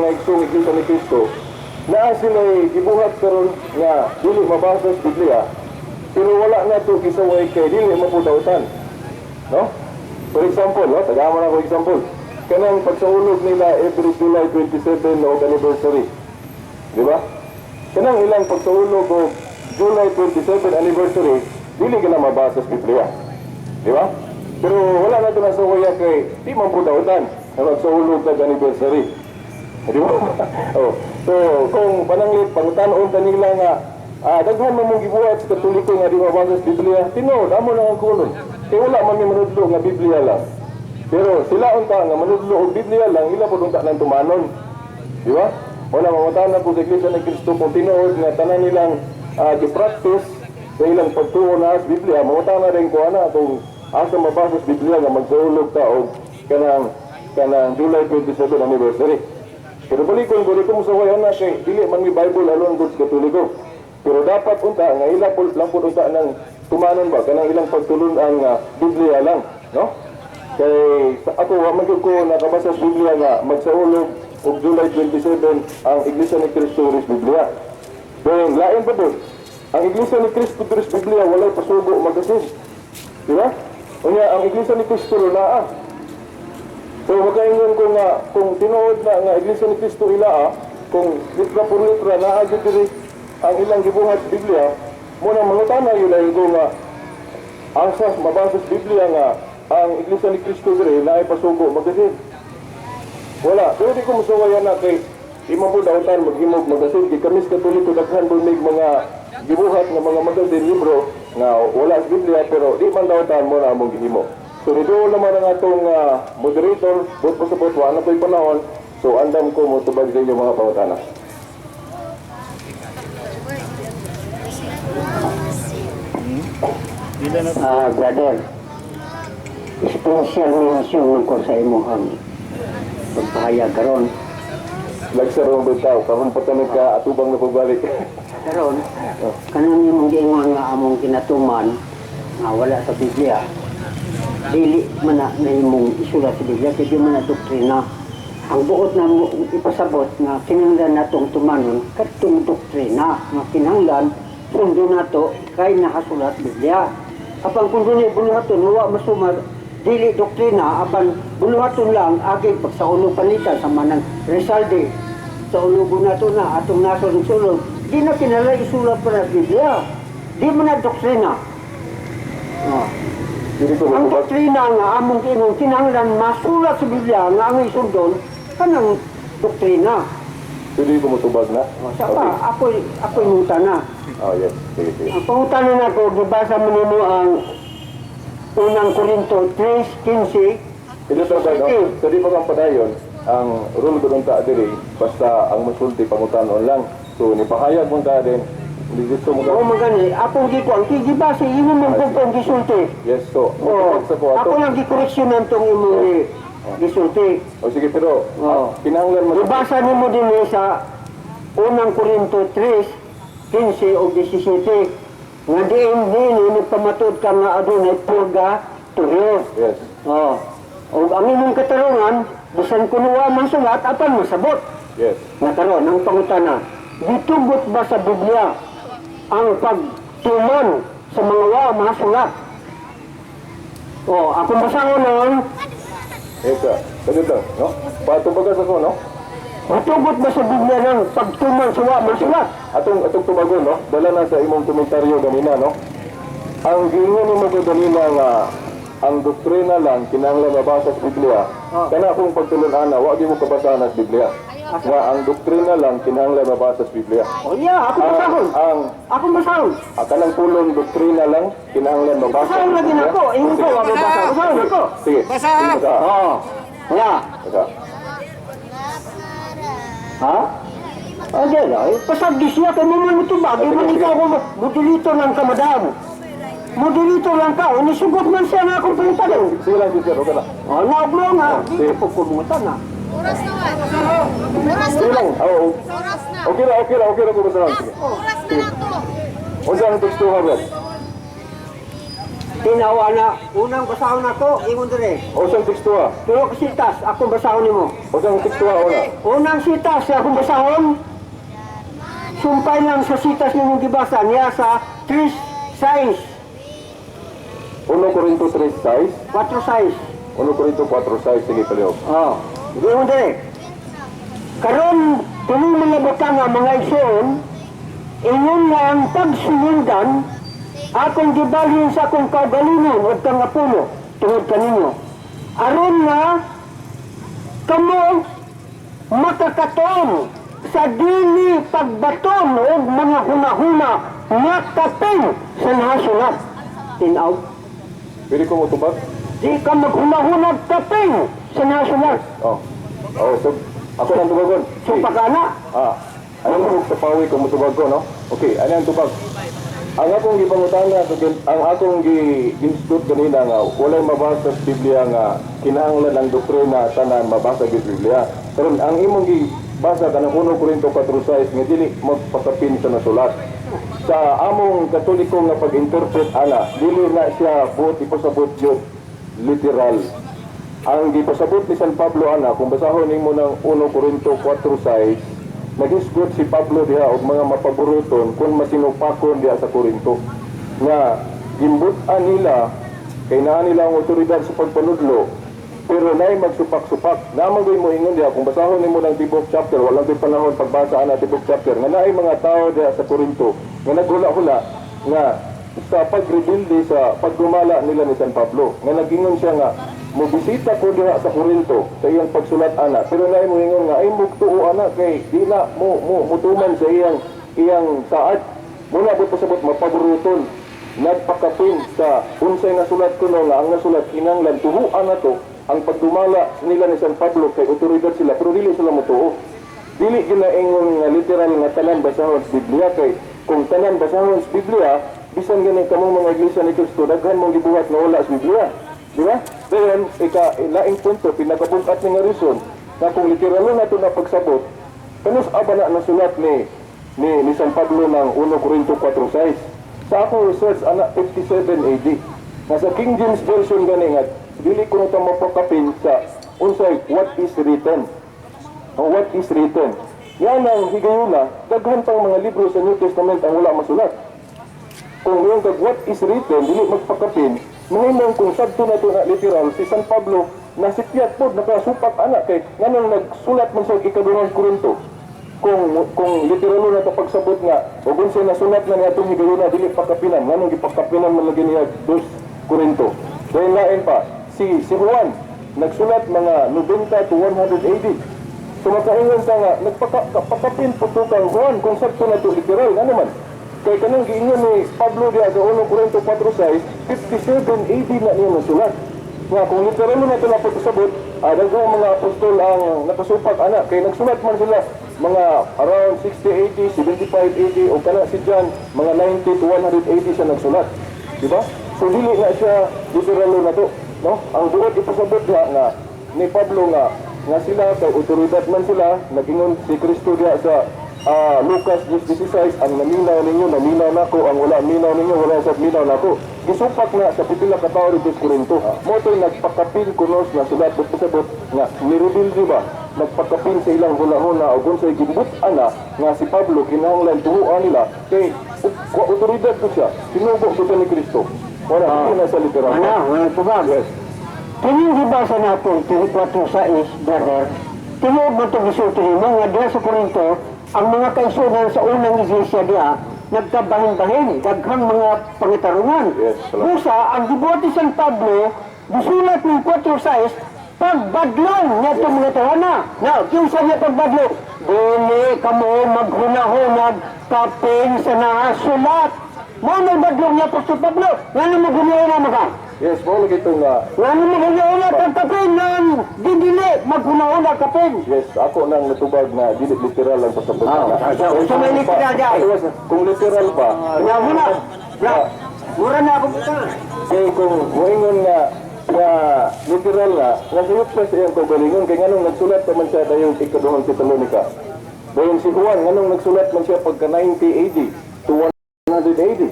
mga igsoong Iglesia ni Cristo, naa sila gibuhat karon nga dili mabasa sa Biblia, pero wala na to gisaway kay dili mapudautan. No? For example, no? Tagaman ako example. Kanang pagsaulog nila every July 27 og anniversary. Di ba? Kanang ilang pagsaulog og July 27 anniversary, dili ka na mabasa sa Biblia. Di ba? Pero wala na ito nasa waya kay di man po dautan na magsaulog kag anniversary. Di ba? Oh. So, kung pananglit, pangutanon ta nila nga, daghan man mong gibuhat sa Katoliko nga di mabasa sa Biblia, tinuod, amo lang ang kulon. Kay wala man may manudlo nga Biblia lang. Pero sila unta nga manudlo og Biblia lang, ila pud unta nang tumanon. Di ba? Wala mamatahan na po sa Iglesia ni Cristo kung tinuod nga tanan nilang gi-practice sa ilang pagtuo na sa Biblia, mamatahan na rin ko ana kung asa mabasa sa Biblia nga magsaulog ta og kanang July 27 anniversary. Pero balikon ko, di ko musaway na kay dili man mi Bible alone good sa Katoliko. Pero dapat unta nga ila pud lang pud unta nang tumanon ba kanang ilang pagtulon ang Biblia lang, no? Kay sa ako wa man gyud ko nakabasa sa Biblia nga magsaulog og July 27 ang Iglesia ni Cristo diri sa Biblia. Then lain pa doon. Ang Iglesia ni Cristo diri sa Biblia walay pasugo magasin. Di ba? Unya ang Iglesia ni Cristo naa. So makaingon ko nga kung tinuod na nga Iglesia ni Cristo ilaa, kung litra por litra naa gyud diri ang ilang gibuhat sa Biblia, mo nang mangutana yun ay ko nga ang sa mabasa sa Biblia nga ang Iglesia ni Cristo diri naay pasugo magasin. Wala. Pero di ko musuwayan na kay di man po dautan maghimog magasin. Kay kami sa Katoliko daghan po may mga gibuhat nga mga magasin libro nga wala sa Biblia pero di man dautan mo na among gihimo. So niduol naman ang atong moderator, bot po sa bot, wala na po'y panahon. So andam ko mo tubag sa inyo mga pangutana. Brother, special mention man ko sa imuhang pagpahayag karon. Lagsar ang bitaw, karon pa ta ka atubang na pagbalik. Karon, kanang imong giingon nga among kinatuman nga wala sa Biblia, dili man na nahimong isulat sa Biblia kay di man na doktrina. Ang buot na mo ipasabot nga kinahanglan natong tumanon kadtong doktrina nga kinahanglan sundo nato kay nakasulat Biblia. Apan kung dunay buluhaton wa masumar dili doktrina, apan buluhaton lang agig pagsaulog panlitan sa manang Rizalde sa ulugo nato na atong nasod ng sulod, di na kinahanglan isulat pa sa Biblia, di man na doktrina. Oh. Dili ko Ang motubag. Doktrina nga among ingon kinahanglan masulat sa Biblia nga ang isundon kanang doktrina. Pwede ko motubag na. O, sa pa, ako'y mutana. Oh, yes. Sige, sige. Ang pangutana na ko, gibasa mo nimo ang Unang Korinto 3:15. Ito to ba, no? So di pa kang padayon, ang rule ko nung ta diri, basta ang musulti pangutanon lang. So ni pahayag mong ta din, hindi gusto mo Oo, ka. magani. Akong gikuan, kay gibasa imo man kung pang gisulti. Yes, so Oo. motubag sa ko ato. Ako lang gikoreksyonan tong imong gisulti. O sige, pero Oo. kinahanglan mo Gibasa nimo din sa Unang Korinto 3:15 o 17 nga diin din nagpamatud ka nga adunay purgatorio. Yes. Oh. O ang imong katarungan, bisan kuno wa man sulat apan masabot. Yes. Nga karon ang pangutana, gitugot ba sa Biblia ang pagtuman sa mga wa masulat? Oh, ako basahon ang Yes, sir. Sagot lang, no? Patubagas ako, no? Gitugot ba sa Biblia ng pagtuman sa wa masulat? Atong tubagon, no? Dala na sa imong komentaryo ganina, no? Ang giingon nimo ko ganina nga ang doktrina lang kinahanglan mabasa sa Biblia. Kana akong pagtulun-ana, wa gyud mo kabasa na sa Biblia. Nga ang doktrina lang kinahanglan mabasa sa Biblia. Oh yeah, ako basahon. Ang Ako basahon. Kanang pulong doktrina lang kinahanglan mabasa. Basahon lagi nako. Ingon ko wa mabasa. Basahon ako. Sige. Basa. Sige, basa. Oo. Yeah. Basa. Ha? Okay, ay, pasagdi siya kay mo man ito ba? Di man ikaw ko moderator lang ka, madam. Moderator lang ka. O nisugot man siya nga akong pangitanong. Sige lang, sister, okay na. O, naog mo nga. Di ko pumunta na. Oras na man. Oras na Sige man. lang. Oo. Oras na. Okay ra, okay ra, okay ra ko basa. Sige. Oras na lang to. Unsa ang teksto ha, Brad? Tinawa na, unang basahon ako, ingon dire. Usang teksto ah. Tulo ka sitas, akong basahon nimo. Usang teksto ah, una. Unang sitas sa akong basahon, sumpay lang sa sitas nimong gibasa niya sa 3:6. 1 Corinto 3:6. 4:6. 1 Corinto 4:6. Sige, palihog. Oh, ingon dire. Karon kining mga butanga, mga igsoon, ingon nga ang pagsulundan akong gibalhin sa akong kaugalingon ug kang Apollo tungod kaninyo. Aron nga kamo makakatuon sa dili pagbaton og mga hunahuna nga kapin sa nasulat. Tinaw, Pwede ko mo tubag? di ka maghunahuna kapin sa nasulat. Oh. Oh, so ako nang tubagon. So pagana, Ah, anong tubag sa pawi kung mutubag ko, no? Okay, ano ang tubag? Ang akong gipangutana, ang akong gihisgot kanina nga, walay mabasa sa Biblia nga kinahanglan ang doktrina tanan mabasa sa Biblia. Karon ang imong gibasa kanang 1 Corinto 4:6 nga dili magpakapin sa nasulat. Sa among Katoliko nga pag-interpret ana, dili na siya buot ipasabot yun literal. Ang gipasabot ni San Pablo ana, kung basahon nimo ng 1 Corinto 4:6, naghisgot si Pablo diha og mga mapaboruton kung masinupakon diha sa Corinto nga gimbut-an nila kay naa nila ang otoridad sa pagpanudlo pero naay magsupak-supak. Naman mo ingon diha kung basahon nimo ng tibok chapter, walang ko'y panahon pagbasa ana tibok chapter, nga naay mga tao diha sa Corinto nga naghula-hula nga sa pagrebelde sa paggumala nila ni San Pablo, nga nagingon siya nga mobisita ko diha sa Corinto sa iyang pagsulat ana, pero naay moingon nga ay mugtuo ana kay di na mo mutuman sa iyang iyang saad. Muna po pasabot mapaboruton nagpakapin sa unsay nasulat kuno, nga ang nasulat kinahanglan tuhuan nato ang pagdumala nila ni San Pablo kay otoridad sila pero dili sila motuo. Dili ginaingon nga literal nga tanan basahon sa Biblia, kay kung tanan basahon sa Biblia, bisan gani kamong mga Iglesia ni Cristo, daghan mong gibuhat nga wala sa Biblia, di ba? Dayon ika laing punto, pinakabug-at ni nga reason nga kung literal na nato na pagsabot, kanus aba na nasulat ni San Pablo ng 1 Corinto 4:6? Sa akong research ana, 57 AD. Nasa King James Version gani nga dili kuno ta mapakapin sa unsay what is written. Ang what is written. Yan ang higayuna, daghan pang mga libro sa New Testament ang wala masulat. Kung yung kag what is written, dili magpakapin, mahimong kung sadto na to na literal, si San Pablo, nasipyat po, nakasupak ana, kay nganong nagsulat man sa ikaduhang Korinto? Kung literal na to pagsabot nga, o kung siya nasulat na niya itong higayuna, dili pakapinan, nganong gipakapinan man lagi niya dos Korinto? Dahil lain pa, si Juan, nagsulat mga 90 to 100 AD. So makaingon ka nga, nagpakapin po to kang Juan kung sakto na to literal, ano man? Kay kanang giingon ni Pablo diha sa 1 Corinto 4:6, 57 AD na niya nasulat. Nga kung literal na ito na pagkasabot, daghang mga apostol ang nakasupak ana kay nagsulat man sila mga around 60 AD, 75 AD o kana si John mga 90 to 100 AD siya nagsulat. Di ba? So dili na siya literal na to, no? Ang buot ipasabot diha nga ni Pablo nga nga sila kay otoridad man sila, nagingon si Kristo diha sa Lucas 10:16, "Ang naminaw ninyo, naminaw nako, ang wala minaw ninyo, wala sa minaw nako." Gisupak na sa pipila ka tawo dito sa Corinto. Mo to'y nagpakapin kunos na sulat pasabot nga nireveal ba nagpakapin sa ilang hunahuna o kung sa gimbut ana nga si Pablo kinahanglan tuhuan nila kay otoridad ko siya, sinugo ko siya ni Kristo. Wala ah, na sa literal. Ana, wala po ba? Yes. Kining gibasa nato, 4:6, brother, tinuod mo itong gisulti nimo nga diha sa Corinto, ang mga kaisunan sa unang iglesia diha, nagkabahin-bahin, daghang mga pangitarungan. Yes, salamat. Busa, ang gibuhat ni San Pablo, gisulat ng 4:6, pagbadlong niya itong mga tawana. Now, kinsa niya pagbadlong? Dili kamo maghunahunag kapin sa nasulat. Mo may badlong niya Apostol Pablo. Ngano maghunahuna ka? Yes, mo lagi itong Ngano maghunahuna kang kapin nang didili maghunahuna kapin? Yes, ako nang natubag na dili literal ang pasabot Ah, na. so may literal dyan. Yes, kung literal pa, Huna-huna. Bra, mura na ako buta. Kay kung moingon nga nga literal na, nasayop pa sa iyang kaugalingon kay nganong nagsulat pa man siya dayong ikaduhang Tesalonica? Dayon si Juan, nganong nagsulat man siya pagka 90 AD to 100 AD?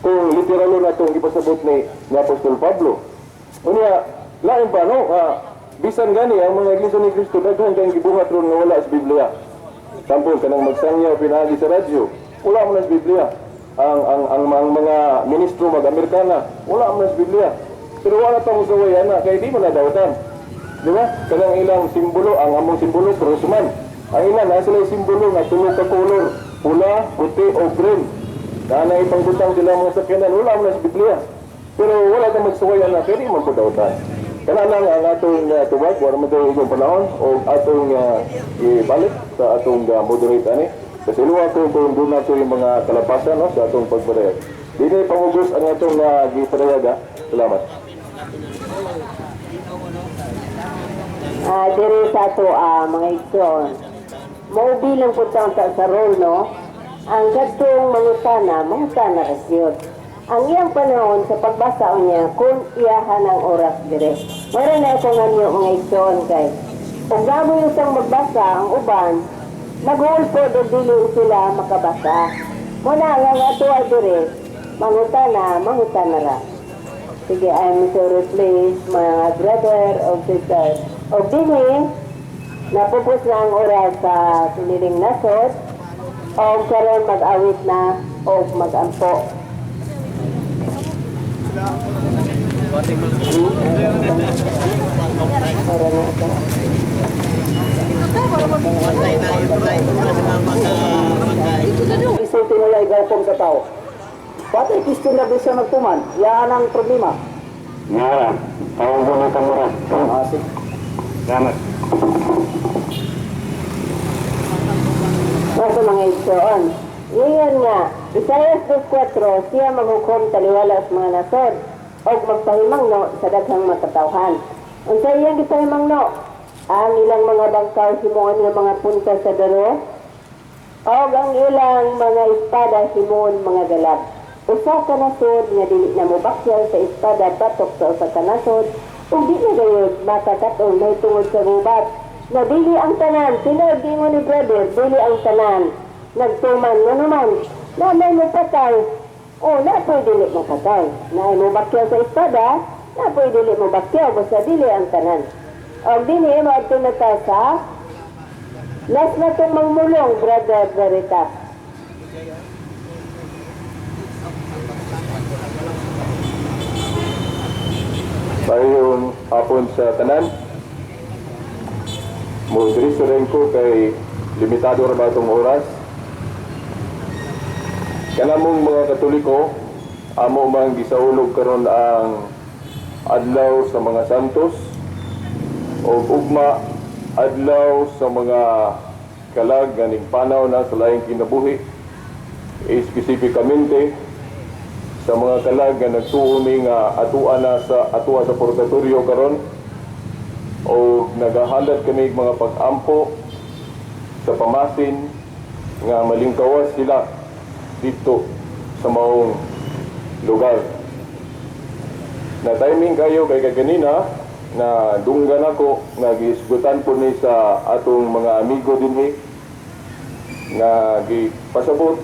Kung literalo na itong ipasabot ni Apostol Pablo. Unya, lain pa, no? Bisan gani, ang mga Iglesia ni Cristo, daghan kang gibuhat ron nga wala sa Biblia. Sample, kanang magsangyaw pinaagi sa radyo, wala man sa Biblia. Ang mga ministro mag-Amerikana, wala man sa Biblia. Pero wala pa mo sa na, kay di man nadawatan. Di ba? Kanang ilang simbolo, ang among simbolo, cross man. Ang ilan, nasa sila simbolo nga tulo ka color, pula, puti, o green. Na na ipangbutang sila mga sakyanan, wala man sa Biblia. Pero wala kang magsuway ana, kay di man po dawatan. Kana lang ang atong tubag, wala man tayo igong panahon, o atong ibalik sa atong moderate ani. Kasi luwa ko kung doon nato yung mga kalapasan, no, sa atong pagpadayag. Dili pangugos ang atong gipadayag, ha. Salamat. Diri sa ato mga igsoon. Mao bilang po sa role, no? Ang kadtong mangutana, mangutana ra gyud. Ang iyang panahon sa pagbasa niya kung iyahan ang oras dire. Mara na ako nga niyo mga igsoon kay. Kung gamo yung isang magbasa ang uban, naghulpo do dili sila makabasa. Muna nga nga ato ay dire, mangutana, mangutana ra. Sige, I'm sorry please, mga brother o sister. O dini, napupos na ang oras sa siniling nasod, o karon mag-awit na o mag-ampo. Ora na ito. Isulti mo yung igawkom sa tao. Patay question na siya magtuman, yaan ang problema. Ngara, tawag ko na kamura. Sige. Salamat. Masa mga igsoon. Iyon nga, Isaias 2.4, siya maghukom taliwala sa mga nasod o magpahimangno sa daghang makatawhan. Unsa iyang gipahimangno? Ang ilang mga bangkaw himuon nga mga punta sa daro, o ang ilang mga espada himuon mga galab. Usa ka nasod nga dili na mobakyaw sa espada batok sa usa ka nasod, ug di na gayud makakat-on mahitungod sa gubat. Na dili ang tanan, tinuod giingon ni brother, dili ang tanan. Nagtuman nga naman, na may mopatay, o na po'y dili mopatay. Na ay mobakyaw sa espada, na po'y dili mobakyaw, basta dili ang tanan. O dili, maadto na ta sa last na itong mangmulong, Brother Veritas. Payong hapon sa tanan. Mo-diriso rin ko kay limitado ra ba itong oras. Kanamong mga Katoliko, amo mang gisaulog karon ang adlaw sa mga santos o ugma adlaw sa mga kalag ganing panaw na sa laing kinabuhi, espesipikamente sa mga kalag nga nagtuo mi nga atua na sa atua sa purgatorio karon o nagahalad kami mga pag-ampo sa pamasin nga malingkawas sila dito sa maong lugar. Na timing kayo kay kaganina na dunggan ako nga giisgutan po ni sa atong mga amigo dinhi nga gipasabot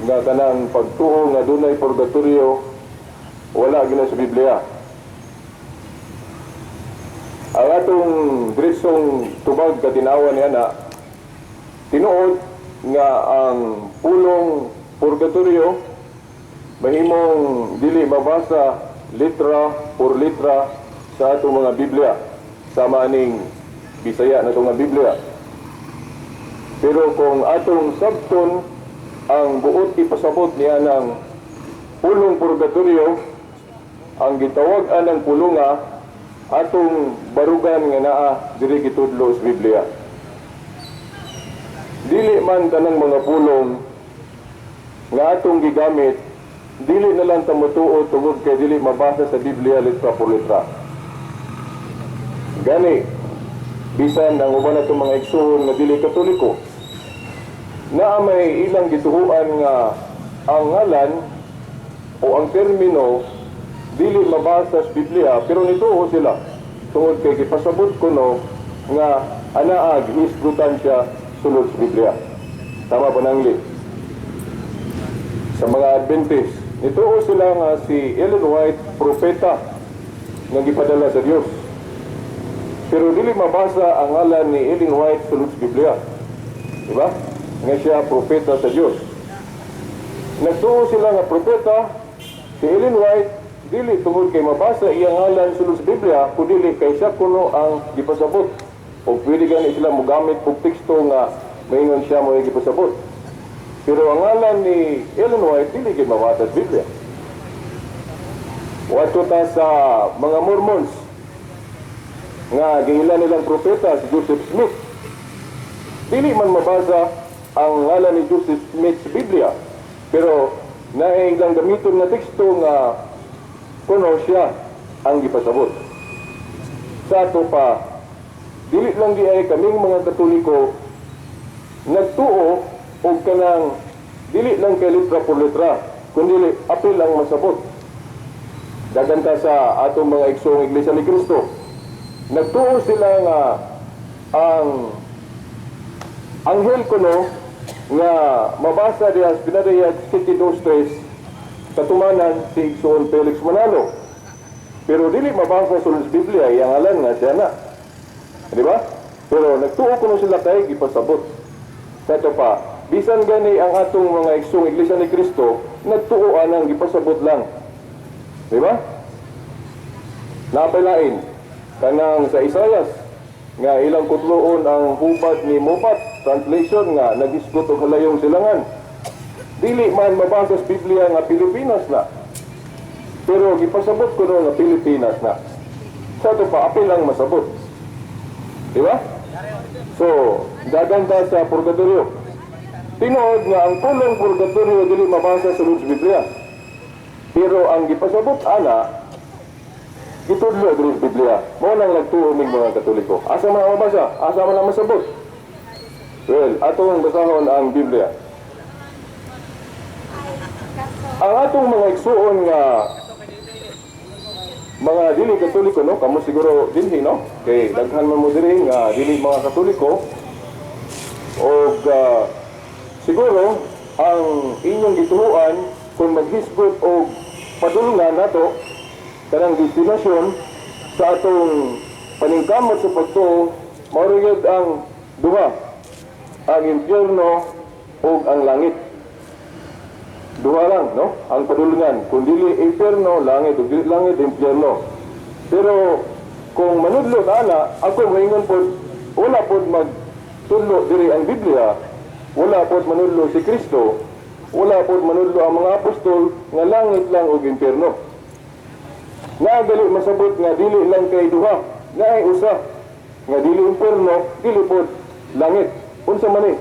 nga kanang pagtuo nga dunay purgatorio wala gina sa Biblia. Ang atong diretsong tubag katinawan niya na tinuod nga ang pulong purgatorio mahimong dili mabasa litra por litra sa atong mga Biblia, sama aning Bisaya na itong mga Biblia. Pero kung atong sabton ang buot ipasabot niya ng pulong purgatorio, ang gitawag anang pulunga atong barugan nga naa diri gitudlo sa Biblia. Dili man tanang mga pulong nga atong gigamit, dili na lang ta motuo tungod kay dili mabasa sa Biblia litra por litra. Gani, bisan ang uban natong mga igsuon nga dili Katoliko, naa may ilang gituhuan nga ang ngalan o ang termino dili mabasa sa Biblia, pero nituo sila tungod kay gipasabot kuno nga anaa gihisgutan siya sulod sa Biblia. Tama pa nangli. Sa mga Adventist Nituo sila nga si Ellen White propeta nga gipadala sa Dios. Pero dili mabasa ang ngalan ni Ellen White sulod sa Biblia. Di ba? Nga siya propeta sa Dios. Nagtuo sila nga propeta si Ellen White dili tungod kay mabasa iyang ngalan sulod sa Biblia, kundi kay siya kuno ang gipasabot. O pwede gani sila mogamit og teksto nga maingon siya mo gipasabot. Pero ang ngalan ni Ellen White dili gid mabasa sa Biblia. Wato ta sa mga Mormons nga giila nilang propeta si Joseph Smith. Dili man mabasa ang ngalan ni Joseph Smith sa Biblia. Pero naay ilang gamiton nga teksto nga kuno siya ang gipasabot. Sa ato pa, dili lang di ay kaming mga Katoliko nagtuo og kanang dili lang kay litra por litra, kundi apil ang masabot. Dagan ta sa atong mga igsoong Iglesia ni Cristo. Nagtuo sila nga ang anghel kuno nga mabasa diha sa Pinadayag 72.3 katumanan si Igsoon Felix Manalo. Pero dili mabasa sa Biblia iyang ngalan nga siya na. Di ba? Pero nagtuo kuno sila kay gipasabot. Sa ito pa, bisan gani ang atong mga igsoong Iglesia ni Cristo, nagtuo anang gipasabot lang. Di ba? Napay lain kanang sa Isayas nga ilang kutloon ang hubad ni Moffat translation nga nagisgot og halayong silangan. Dili man mabasa sa Biblia nga Pilipinas na. Pero gipasabot ko nga Pilipinas na. Sa ato pa, apil ang masabot. Di ba? So, dagan ta sa purgatorio. Tinuod nga ang pulong purgatorio dili mabasa sa sa Biblia. Pero ang gipasabot ana, gitudlo diri sa Biblia. Mao nang nagtuo mig mga Katoliko. Asa man ang mabasa? Asa man ang masabot? Well, atong basahon ang Biblia. Ang atong mga igsuon nga mga dili Katoliko, no, kamo siguro dinhi, no, kay daghan man mo diri nga dili mga Katoliko og siguro ang inyong gituoan kung maghisgot og padulngan nato kanang destinasyon sa atong paningkamot sa pagtuo, mao ra gyud ang duha, ang impyerno ug ang langit. Duha lang, no, ang padulngan. Kung dili impyerno, langit, ug dili langit, impyerno. Pero kung manudlo ana, ako moingon pod, wala pod magtudlo diri ang Biblia, wala pod manudlo si Kristo, wala pod manudlo ang mga apostol nga langit lang ug impyerno. Naa gali masabot nga dili lang kay duha, naay usa nga dili impyerno, dili pod langit. Unsa man ni?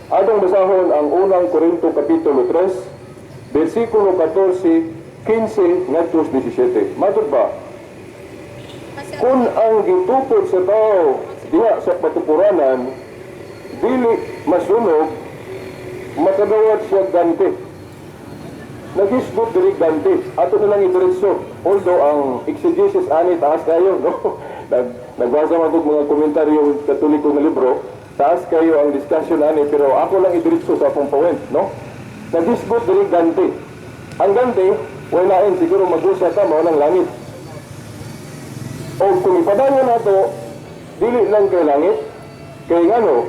Atong basahon ang Unang Korinto kapitulo 3, versikulo 14, 15 ngadto 17. Matod ba? Kung ang gitukod sa tao diha sa patupuranan dili masunog, makadawat siya ganti. Naghisgot diri ganti. Ato na lang idiretso. Although ang exegesis ani taas kayo, no? Nagbasa man kog mga komentaryo Katoliko nga libro, taas kayo ang discussion ani, pero ako lang idiretso sa akong point, no? Naghisgot diri ganti. Ang ganti, wala lain, siguro magusa ka mao ng langit. O kung ipadayon nato, dili lang kay langit, kay ngano,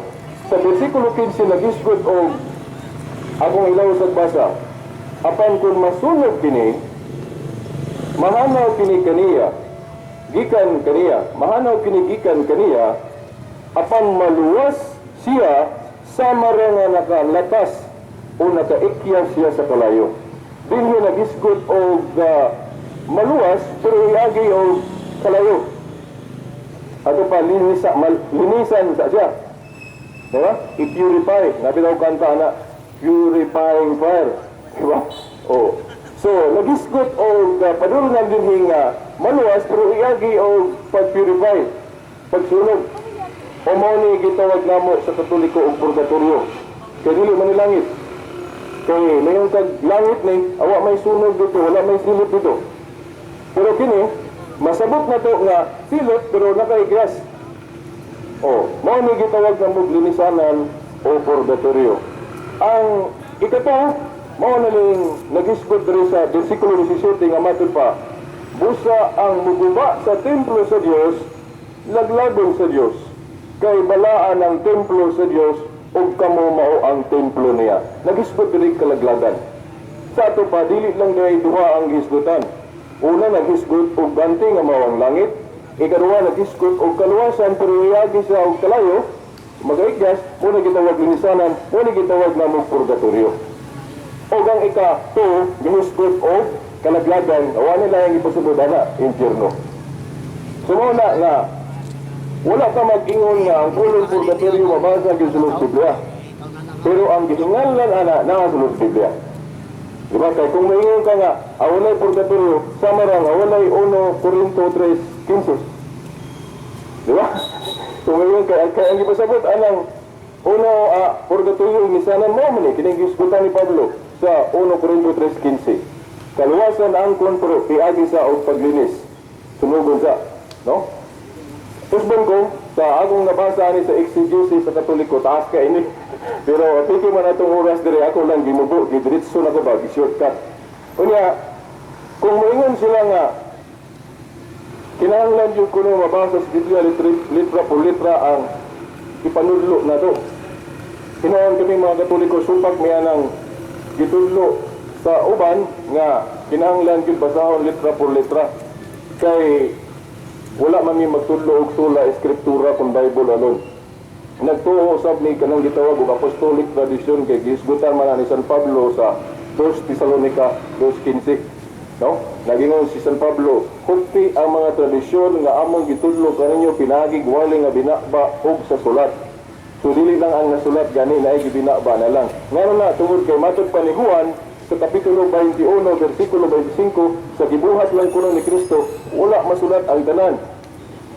sa versikulo 15 nagisgot og akong ilaw sa basa, apan kung masunog kini, mahanaw kini kaniya, gikan kaniya, mahanaw kini gikan kaniya, apan maluwas siya sama ra nga nakalatas o nakaikya siya sa kalayo. Dinhi nagisgot og maluwas pero iagi og kalayo. Ato pa linisa, linisan sa siya. Di ba? I-purify. Nabi daw kanta na, purifying fire. Di ba? Oh. So, nagisgot og padulngan dinhi nga maluwas pero iagi og pag-purify, pagsunog. O mao ni gitawag namo sa Katoliko og purgatorio. Kay dili man ni langit. Kay mayon kag langit ni, awa may sunog dito, wala may silot dito. Pero kini, masabot na to nga silot pero nakaigyas. O, mao ni gitawag namo linisanan o purgatorio. Ang ikato, Mao na ning nagisgot diri sa versikulo 17 nga matud pa, busa ang muguba sa templo sa Dios, laglagon sa Dios. Kay balaan ang templo sa Dios ug kamo mao ang templo niya. Nagisgot diri kalaglagan. Sa ato pa, dili lang diay duha ang gisgutan. Una, naghisgot og ganti nga mao ang langit. Ikaduha, naghisgot og kaluwasan pero iagi sa og kalayo, magaigdas, mao na gitawag linisanan, mao na gitawag na mo purgatorio. O ang ika-2, gihisgot og kalaglagan, awa nila ang ipasubod ana, impyerno. So mao na nga, wala ka mag-ingon nga ang pulong purgatorio mabasa gyud sa sulod Biblia. Pero ang gihinganlan ana naa sa sulod Biblia. Di ba? Kay kung maingon ka nga, awalay purgatorio, sama ra nga walay 1 Corinto 3:15. Di ba? Kung maingon ka, kay ang gipasabot anang uno purgatorio misanan mo man eh, kining gisgutan ni Pablo sa 1 Corinto 3:15. Kaluwasan ang pero piagi sa og paglinis. Sunugon sa, no? Tusbon ko, sa akong nabasa ani sa exegesis sa Katoliko, taas ka ini. Pero piki man atong oras dire, ako lang gimubo, gidiretso na ko ba, gi-shortcut. Unya, kung moingon sila nga, kinahanglan yung kuno mabasa sa Biblia litra, litra por litra ang ipanudlo na to. Hinaon kami mga Katoliko, supak miya ng gitudlo sa uban nga kinahanglan gyud basahon litra por litra. Kay wala man mi magtudlo og sola escritura kung Bible alone. Nagtuo usab ni kanang gitawag og apostolic tradition kay gihisgutan man ni San Pablo sa 2 Tesalonica 2:15. No? Nagingon si San Pablo, "Hupti ang mga tradisyon nga among gitudlo kaninyo pinaagig wali nga binaba og sa sulat." So dili lang ang nasulat gani na gibinaba na lang. Ngano na tungod kay matod pa ni Juan sa kapitulo 21 versikulo 25, sa gibuhat lang kuno ni Kristo wala masulat ang tanan.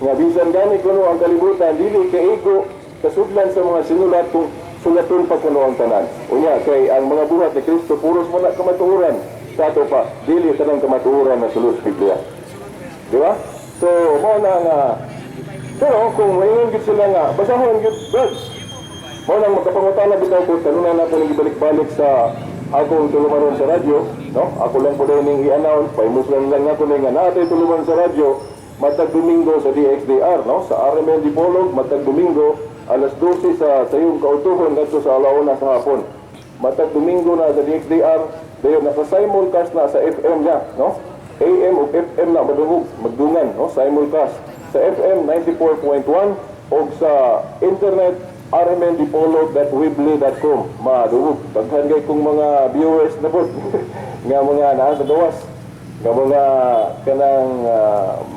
Nga bisan gani kuno ang kalibutan dili kaigo kasudlan sa mga sinulat kung sulaton pa kuno ang tanan. Unya kay ang mga buhat ni Kristo puros mo na kamatuoran. Sa ato pa dili tanang kamatuoran na sulod sa Biblia. Di ba? So mao na nga, pero kung maingon gid sila nga basahon gid Brad, mao nang magkapangutana bitaw ko tanunan na ko ning gibalik-balik sa akong tulumanon sa radyo, no? Ako lang po din ning i-announce, famous lang lang ako ning nga naa tuluman sa radyo matag Domingo sa DXDR, no? Sa RMN Dipolog matag Domingo alas 12 sa sayong kautuhon ngadto sa alauna sa hapon. Matag Domingo na sa DXDR, dayon naka simulcast na sa FM niya, no? AM ug FM na madungog, magdungan, no? Simulcast sa FM 94.1 og sa internet rmndipolog.weebly.com madungog. Daghan kay kong mga viewers na pod nga mga naa sa gawas nga mga kanang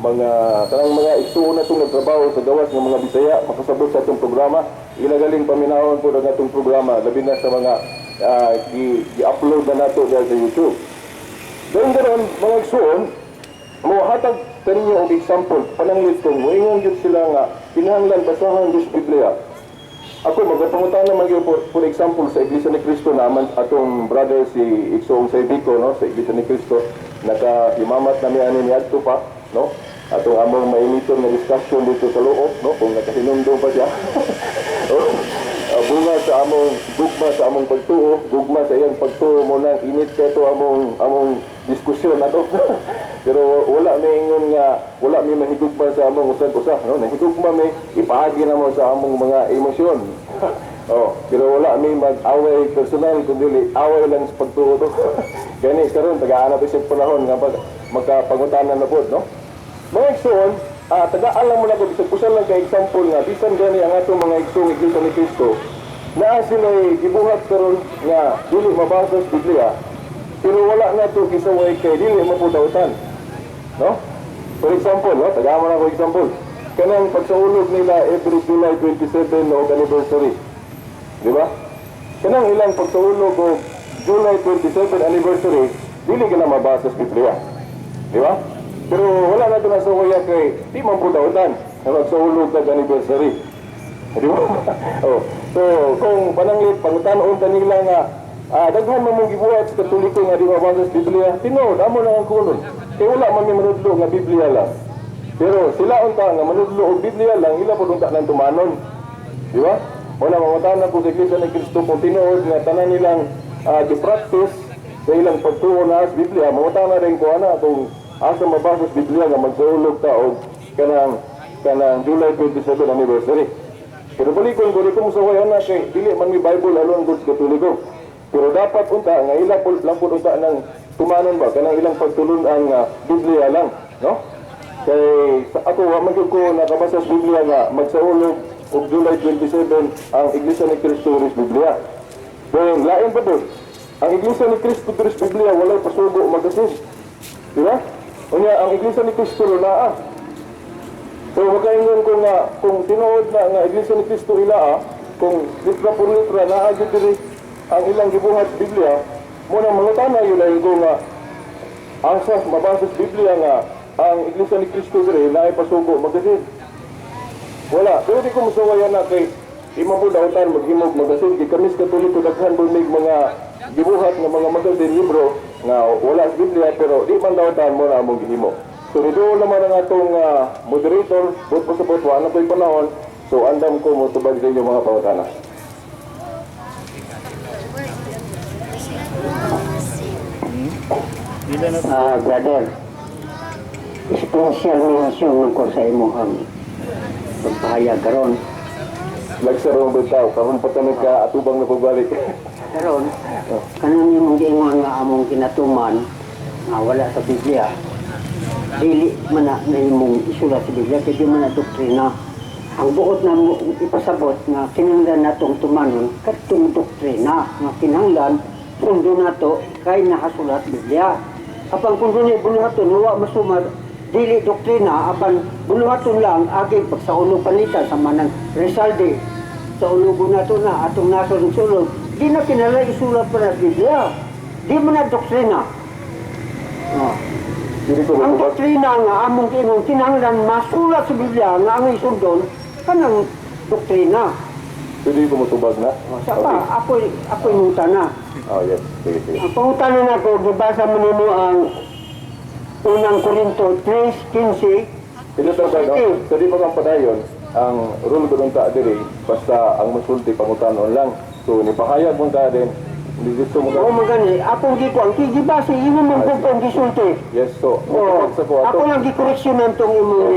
mga kanang mga igsuon na itong nagtrabaho sa gawas nga mga Bisaya makasabot sa atong programa. Ilagaling paminawon po ang atong programa labi na sa mga gi-upload na nato diha sa YouTube. Dayon karon mga igsuon, mohatag kaninyo og example pananglit kung moingon gyud sila nga kinahanglan basahan gyud sa Biblia. Ako magpangutana man gyud for example sa Iglesia ni Cristo naman atong brother si Igsoong Saybico, no, sa Iglesia ni Cristo nakahimamat na mi ani niadto pa, no, atong among mainiton nga discussion dito sa loob, no, kung nakahinumdum pa siya. Oh, bunga sa among gugma sa among pagtuo, gugma sa iyang pagtuo mo nang init kay to among among diskusyon nato. Pero wala may ingon nga wala may mahigugma sa among usag-usa, no, nahigugma may ipaagi na mo sa among mga emosyon. Oh, pero wala may mag-away personal kundi away lang sa pagtuo to. Gani karon tagaan na siya panahon nga pag magkapangutanan na pod, no. Mga igsoon, tagaan lang mo na ko bisag usa lang ka example nga bisan gani ang atong mga igsoong Iglesia ni Cristo naa sila gibuhat karon nga dili mabasa sa Biblia pero wala na to gisaway kay dili mapudawtan, no? For example, no, tagaan mo na ko example kanang pagsaulog nila every July 27 og anniversary, di ba? Kanang ilang pagsaulog og July 27 anniversary dili ka na mabasa sa Biblia, di ba? Pero wala na ito nasa kuya kay di man po dautan na magsaulog kag anniversary. Di ba? Oh. So, kung pananglit, pangutanon ta nila nga, daghan man mong gibuhat sa Katoliko nga di mabasa sa Biblia, tinuod, amo na ang kunon. Kay wala man may manudlo nga Biblia lang. Pero sila unta nga manudlo og Biblia lang, ila po unta nang tumanon. Di ba? Wala, mamatanan po sa Iglesia ni Cristo kung tinuod nga tanan nilang gi-practice Sa ilang pagtuo na sa Biblia, mangutana rin ko ana kung asa mabasa sa Biblia nga magsaulog ta og kanang July 27 anniversary. Pero balikon ko, di ko musaway ana kay dili man mi Bible alone gud Katoliko. Pero dapat unta nga ila pud lang pud unta ng tumanon ba kanang ilang pagtulun-an nga Biblia lang, no? Kay sa ako, wa man gyud ko nakabasa sa Biblia nga magsaulog og July 27 ang Iglesia ni Cristo diri sa Biblia. Then lain pa doon, ang Iglesia ni Cristo diri sa Biblia walay pasugo magasin. Di ba? Unya ang Iglesia ni Cristo naa. So makaingon ko nga kung tinuod na nga Iglesia ni Cristo ilaa, kung litra por litra naa gyud diri ang ilang gibuhat sa Biblia, mo nang mangutana yun ay ko nga asa mabasa sa Biblia nga ang Iglesia ni Cristo diri naay pasugo magasin. Wala. Pero di ko musuwayan na kay di man po dautan maghimog magasin. Kay kami sa Katoliko, daghan po may mga gibuhat nga mga magasin, libro nga wala sa Biblia, pero di man dautan mo na among gihimo. So niduol naman ang atong moderator, buot pa sa buot, wala na ko'y panahon. So andam ko mo tubag sa inyo mga pangutana. Ah, brother, special mention man ko sa imong pagpahayag karon. Lagsarong bitaw, karon pa ta nagka-atubang na pagbalik. Karon, kanang imong giingon nga among kinatuman nga wala sa Biblia, dili man na nahimong isulat sa Biblia kay di man na doktrina. Ang buot na mo ipasabot nga kinahanglan natong tumanon kadtong doktrina nga kinahanglan sundo nato kay nakasulat Biblia. Apan kung dunay buluhaton wa masumar, dili doktrina, apan buluhaton lang agi pagsaulog panlitan sa manang Rizalde sa ulugo nato na atong nasod ng sulod, di na kinahanglan isulat pa sa Biblia, di man na doktrina. Oh. Dili ko Ang motubag. Doktrina nga among ingon kinahanglan masulat sa Biblia nga ang isundon kanang doktrina. Pwede ko motubag na? O, sa pa, ako'y mangutana. Oh, yes. Sige, sige. Ang pangutana nako, gibasa mo nimo ang Unang Korinto 3:15. Ito ba, no? Okay. So di ba kang padayon, ang rule ko nung ta diri, basta ang musulti pangutanon lang. So nipahayag mong ta din, hindi gusto mo Oo, ka. magani. Akong gikuan, kay gibasa imo man ko ang gisulti. Yes, so, Oo. motubag sa ko ato. Ako lang gikoreksyonan tong imong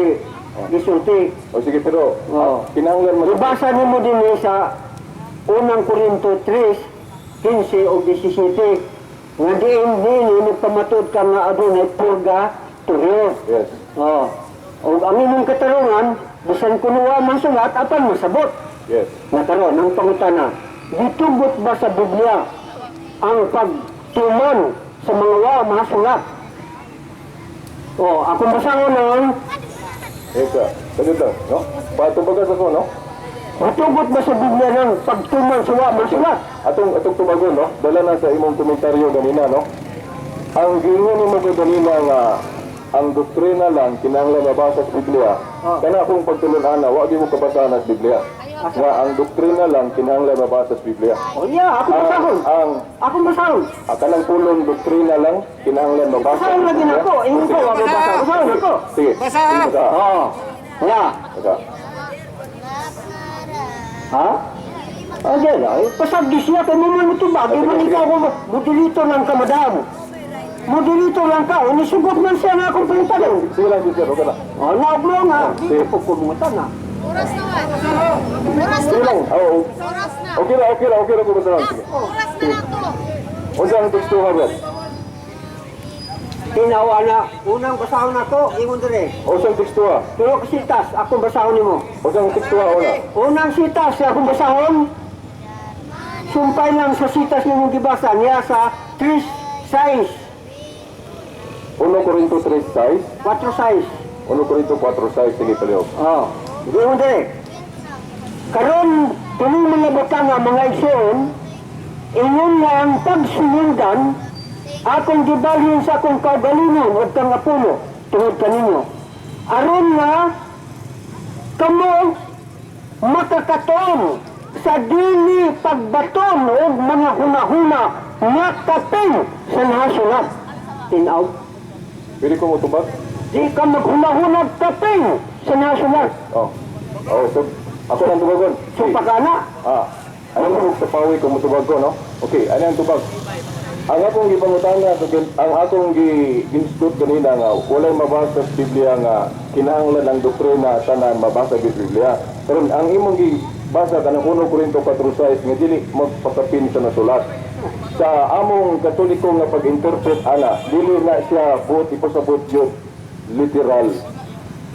gisulti. O sige, pero Oo. kinahanglan mo. Gibasa nimo din sa Unang Korinto 3:15 o 17 nga diin nini nagpamatud ka nga adunay purgatorio. Yes. Oh. O ang imong katarungan, bisan kuno wa man sulat, apan masabot. Yes. Na karon ang pangutana, gitugot ba sa Biblia ang pagtuman sa mga wa masulat? Oh, ako basahon ang Yes, sir. Sagot lang, no? Patubagas ako, no? Matugot ba sa Biblia ng pagtuman sa wa masulat? Atong tubagon, no? Dala na sa imong komentaryo ganina, no? Ang giingon nimo ko ganina nga ang doktrina lang kinahanglan mabasa sa Biblia. Kana akong pagtulun-ana, wa gyud mo kabasa na sa Biblia. Nga ang doktrina lang kinahanglan mabasa sa Biblia. Oh yeah, ako basahon. Ang Ako basahon. ang kanang pulong doktrina lang kinahanglan mabasa. Basahon lagi na ako. Ingon ko, wa mabasa. Basahon ako. Sige. Basahan. Basa. Oo. Yeah. Basa. Ha? Okay lang. Pasagdi siya kay mo man ito ba? Di man ikaw ko modulito lang ka, madam. Modulito lang ka. O nisugot man siya nga akong pangitanong. Sige lang, sister. Okay na. O, nauglo nga. Di ko pumunta na. Oras naman. Oras Sige naman. lang. Oo. Oras na. Okay ra, okay ra, okay ra ko basahan. Sige. Oras na lang to. Unsa ang teksto ha, Brad? Tinawa na. Unang basahon ako, ingon dire. Unsa ang teksto ha? Tulo ka sitas, akong basahon nimo. Unsa ang teksto ha una? Unang sitas, akong basahon. Sumpay lang sa sitas nimong gibasa niya sa 3:6. 1 Corinto 3:6. 4:6. 1 Corinto 4:6. Sige, palihog. Oh, ingon dire. Karon kining mga butanga, mga igsoon, ingon nga ang pagsulundan akong gibalhin sa akong kaugalingon ug kang Apolo tungod kaninyo. Aron nga kamo makakatuon sa dili pagbaton og mga hunahuna nga kapin sa nasulat. Tinaw, Pwede ko mo tubag? di ka maghunahuna kapin sa nasulat. Oh. Oh, so ako nang tubagon. So pagana, Ah, ano mo sa pawi kung mutubag ko, no? Okay, ano ang tubag? Ang akong gipangutana, ang akong gi-institute kanina nga walay mabasa sa Biblia nga kinahanglan ang doktrina tanan mabasa sa Biblia. Pero ang imong gibasa kanang 1 Corinto 4:6 nga dili magpakapin sa nasulat. Sa among Katoliko nga pag-interpret ana, dili na siya buot ipasabot yun literal.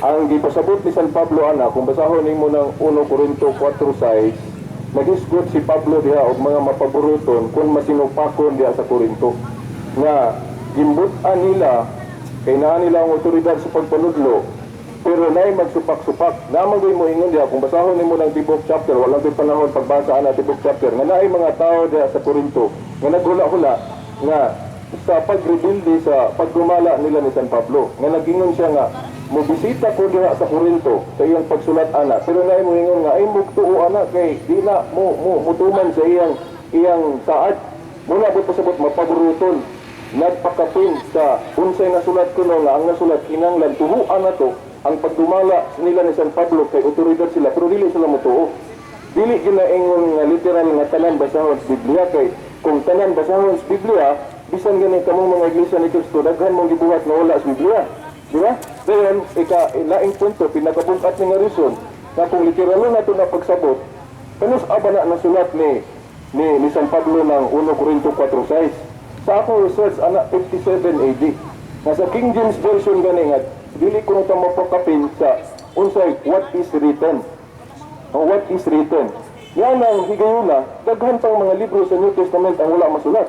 Ang gipasabot ni San Pablo ana, kung basahon nimo ng 1 Corinto 4:6, naghisgot si Pablo diha og mga mapaboruton kung masinupakon diha sa Corinto nga gimbut-an nila kay naa nila ang otoridad sa pagpanudlo, pero naay magsupak-supak. Naman mo ingon diha, kung basahon nimo ng tibok chapter, walang ko'y panahon pagbasa ana tibok chapter, nga naay mga tao diha sa Corinto nga naghula-hula nga sa pagrebelde sa paggumala nila ni San Pablo, nga nagingon siya nga mobisita ko diha sa Corinto sa iyang pagsulat ana, pero naay mo ingon nga ay mugtuo ana kay di na mo mo mutuman sa iyang iyang saad muna po pasabot mapaboruton, nagpakapin sa unsay nasulat kuno, nga ang nasulat kinahanglan tuhuan na to ang pagdumala nila ni San Pablo kay otoridad sila, pero dili sila motuo. Dili ginaingon nga literal nga tanan basahon sa Biblia, kay kung tanan basahon sa Biblia, bisan gani kamong mga Iglesia ni Cristo, daghan mong gibuhat nga wala sa Biblia, di ba? Dayon ika laing punto, pinakabug-at ni nga reason na kung literal na to na pagsabot, kanus aba na nasulat ni San Pablo ng 1 Corinto 4:6? Sa akong research ana, 57 AD. Nasa King James Version gani nga dili kuno ta mapakapin sa unsay what is written. Ang what is written. Yan ang higayuna, daghan pang mga libro sa New Testament ang wala masulat.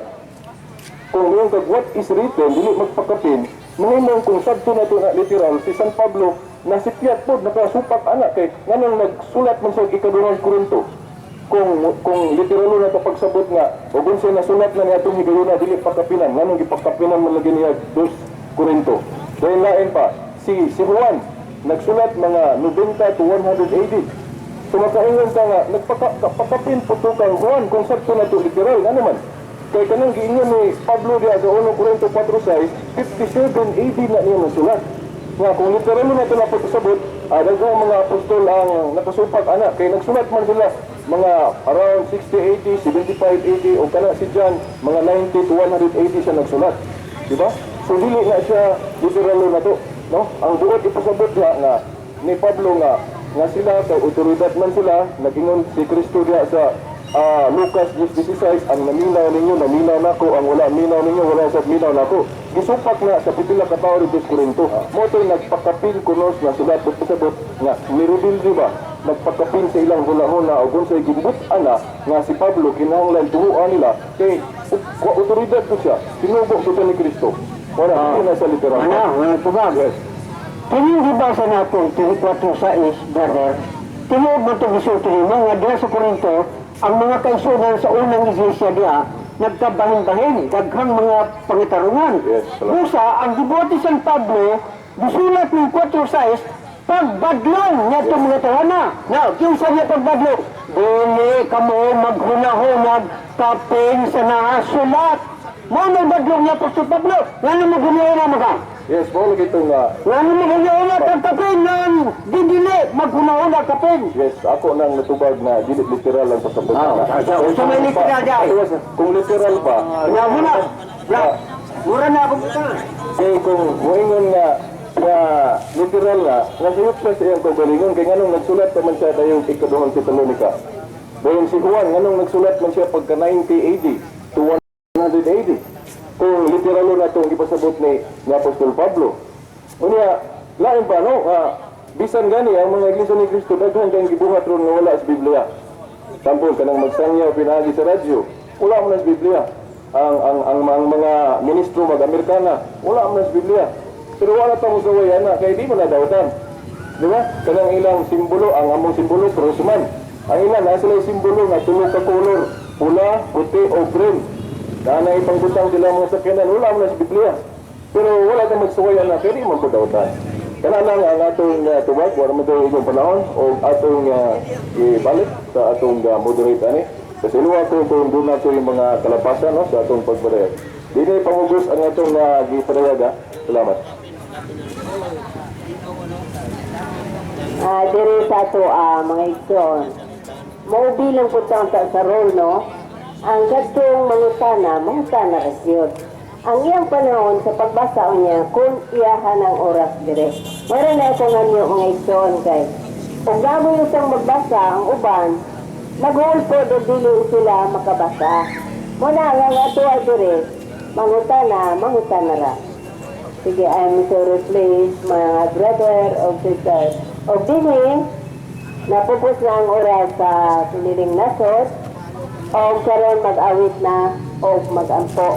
Kung ngayon kag what is written, dili magpakapin, mahimong kung sadto na to na literal, si San Pablo, nasipyat po, nakasupak ana, kay nganong nagsulat man sa Ikaduhang Korinto? Kung literal na to pagsabot nga, o kung siya nasulat na niya itong higayuna, dili pakapinan, nganong gipakapinan man lagi niya dos Korinto? Dahil lain pa, si Juan, nagsulat mga 90 to 100 AD. So makaingon ka nga, nagpakapin po to kang Juan kung sakto na to literal, ano man? Kay kanang giingon ni Pablo diya sa 1 Corinto 4:6, 57 AD na niya nasulat. Nga kung literal na ito na pagkasabot, daghang mga apostol ang nakasupak ana, kay nagsulat man sila mga around 60 AD, 75 AD, o kana si John, mga 90 to 100 AD siya nagsulat. Di ba? So dili na siya literal na to, no? Ang buot ipasabot diha nga ni Pablo nga nga sila kay otoridad man sila, nagingon si Kristo diha sa Lucas 10:16, "Ang naminaw ninyo, naminaw nako, ang wala minaw ninyo, wala sa minaw nako." Gisupak na sa pipila ka tawo dito sa Corinto. Mo to'y nagpakapil kunos na sulat pasabot nga nireveal ba, nagpakapil sa ilang hulahuna o kung sa gimbut ana nga si Pablo kinahanglan tuhuan nila kay otoridad ko siya, sinugo ko siya ni Kristo. Wala, hindi na sa literal. Ano, wala po ba? Yes. Kining gibasa nato, 4 sa brother, tinuod mo ito gisulti nimo nga diha sa Corinto, ang mga kaisunan sa unang iglesia diha, nagkabahin-bahin, daghang mga pangitarungan. Yes, salamat. Busa, ang gibuhat ni San Pablo, gisulat ng 4 sa pagbadlong niya itong mga tawhana. Now, kinsa niya pagbadlong? Dili kamo maghunahunag kapin sa nasulat. Mo may badlong niya Apostol Pablo. Ngano maghunahuna ka? Yes, mo lagi itong Ngano maghunahuna kang kapin nang dili maghunahuna kapin? Yes, ako nang natubag na dili literal ang pasabot na. So may literal dyan. Yes, kung literal ba, Hunahuna. Bra, mura na ako buta. Kay kung moingon nga nga literal nga, nasayop pa sa iyang kaugalingon, kay nganong nagsulat pa man siya dayong Ikaduhang Tesalonika? Dayon si Juan, nganong nagsulat man siya pagka 90 AD to 100 AD? Kung literal na itong ipasabot ni Apostol Pablo. Unya, lain pa, no? Bisan gani, ang mga Iglesia ni Cristo, daghan kang gibuhat ron nga wala sa Biblia. Sampol, kanang magsangyaw pinaagi sa radyo, wala mo na sa Biblia. Ang mga ministro mag-Amerikana, wala mo na sa Biblia. Pero wala ta mo sa na, kay di mo na dawatan. Di ba? Kanang ilang simbolo, ang among simbolo, cross man. Ang ilan, nasa sila simbolo nga tulo ka color, pula, puti, o green. Na na ipangbutang sila mga sakyanan, wala mo na sa Biblia. Pero wala ta magsuway na, kay di mo dawatan. Kana lang ang atong tubag, wala man tayo igong panahon, o atong ibalik sa atong moderate ani. Kasi luwa ko kung doon nato yung mga kalapasan, no, sa atong pagpadayag. Dili pangugos ang atong gipadayag, ha. Salamat. Diri sa ato mga igsoon. Mao bilang po ta sa role, no? Ang kadtong mangutana, mangutana ra gyud. Ang iyang panahon sa pagbasa niya kung iyahan ang oras dire. Mara na akong anyo, mga igsoon, kay ug gamo yung magbasa ang uban, maghulpod o dili sila makabasa. Muna nga nga ato ay dire, mangutana, mangutana ra. Sige, I'm sorry, please, mga brother o sister. O dini, napupos na ang oras sa siniling nasod, o karon mag-awit na o mag-ampo.